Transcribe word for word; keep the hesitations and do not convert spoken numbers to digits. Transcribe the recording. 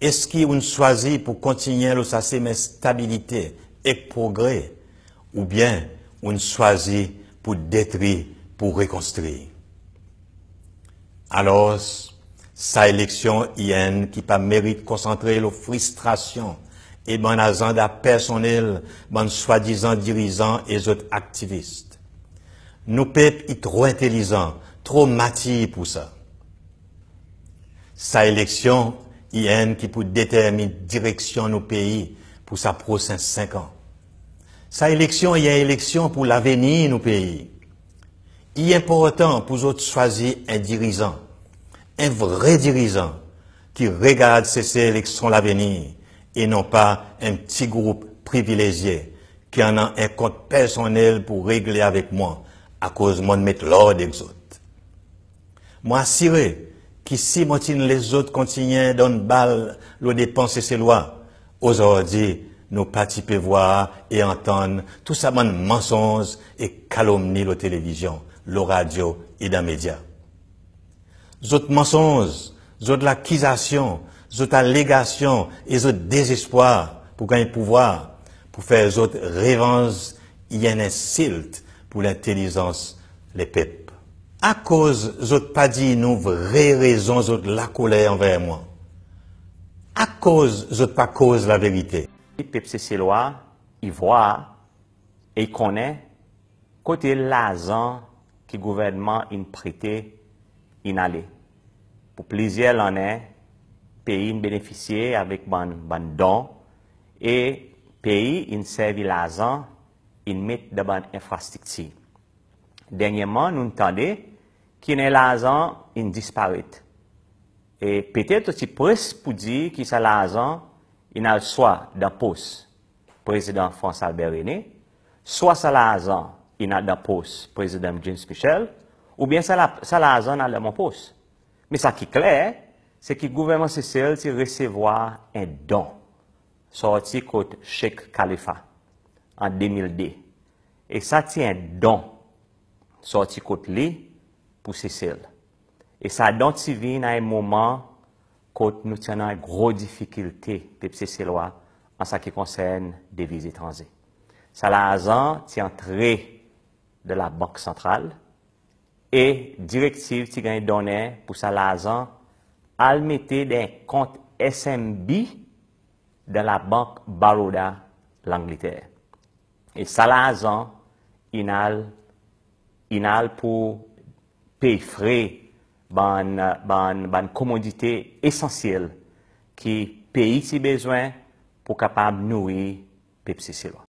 Eski ou'n swazir pour kontinyen lo sa semen stabilite ek progre, oubyen ou'n swazir pour detri pour rekonstrir? Alors, sa eleksyon i enn ki pa merit konsantre lo fristrasyon e bann azanda personnel bann swadizan dirizan e zot aktivis. Nou pep i tro entelizan, tro matir pour sa. Sa eleksyon i enn ki pour determin direksyon nou pei pour sa prosen senk an. Sa eleksyon i en eleksyon pour lavenir nou pei. I enportan pour zot swazir en dirizan, en vre dirizan ki regard Sesel ek son lavenir, e non pa en pti group privilezye ki annan en kont personnel pour regle avek mwan, akoz mon'n met lord ek zot. Mon asire ki si mon ti'n les zot kontinyen donn bal lo depan Seselwa, ozordi nou pa ti pe vwar e antann tou sa bann mansonz e kalomni lo televizyon, lo radyo e dan medya. Zot mansonz, zot lakizasyon, zot alegasyon e zot dezespwar pour ganny pouvwar, pour fer zot revanz i en ensilt pour lentelizans lepep. Akoz zot pa dir nou vre rezon zot lakoler anver mwan? Akoz zot pa koz laverite? Pep Seselwa i vwar e i konnen kote larzan ki gouvernman in prete in ale. Pour plizyer lannen, pei in benefisye avek bann, bann don, e pei in servi larzan in met dan bann enfrastriktir. Dernyerman, nou'n tande ki en larzan in disparet. E petet zot ti pres pour dir ki sa larzan in al swa dan pos Prezidan France Albert René, swa sa larzan in al dan pos Prezidan James Michel, oubyen sa la-, sa larzan in al dan mon pos. Me sa ki kler, se ki gouvernman Sesel ti resevwar en don sorti kot Sheikh Khalifa an de mil de. E sa ti en don sorti kot li pour Sesel. E sa don ti vin a en moman kot nou ti annan gro difikilte, pep Seselwa, an sa ki konsern deviz etranze. Sa larzan ti antre dan Labank Santral e direktiv ti ganny donnen pour sa larzan al mete dan kont S M B dan Labank Baroda Langliter. E sa larzan in al, in al pour pey fre bann, bann, bann komodite esansyel ki pei ti bezwen pour kapab nourir pep Seselwa.